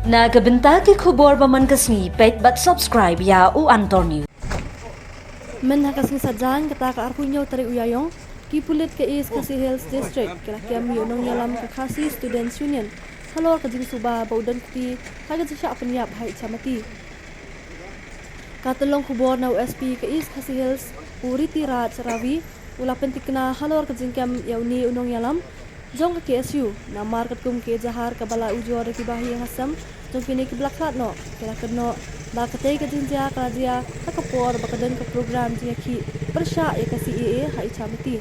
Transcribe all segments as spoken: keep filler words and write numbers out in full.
Na ka bynta ki khubor ba man ka sngi, peit bad subscribe ïa u Antor News. Mynha ka sngi Saitjaiñ kata ka arphew hynñiew tarik u Ïaïong, ki pulit ka East Khasi Hills District ki la kem ïa u nongïalam ka Khasi Students Union halor ka jingsuba ba u don kti ha ka jingshah pynïap ha Ichamati. Ka tyllong khubor na u S P ka East Khasi Hills, u Ritiraj Ravi, u la pyntikna halor ka jingkem ïa une u nongïalam jong ka K S U, namar katkum ka ïa jahar kaba la ujor da ki bahaïing hasem jong kine kiba la khlad noh, ki la kynnoh ba katei ka jingjia ka la jia ha ka por ba ka don ka program jingïakhih pyrshah ïa ka C A A ha Ichamati.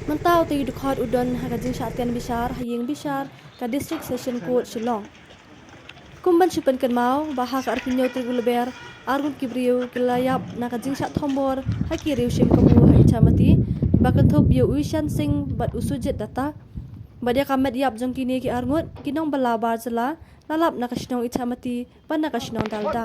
Mynta utei u dkhot u don ha ka jingshah tian bishar ha ïing bishar ka District Session Court Shillong. Kum ban shu pynkynmaw ba ha ka arphew hynñiew tarik u Lber, arngut ki briew ki la ïap na ka jingshah thombor ha ki riew shim kabu ha Ichamati, ba kynthup ïa u Ishan Singh bad u Sujit Datta. Bad ïa ka met ïap jong kine ki arngut, ki nongbylla bar jylla la lap na ka shnong Ichamati bad na ka shnong Dalda.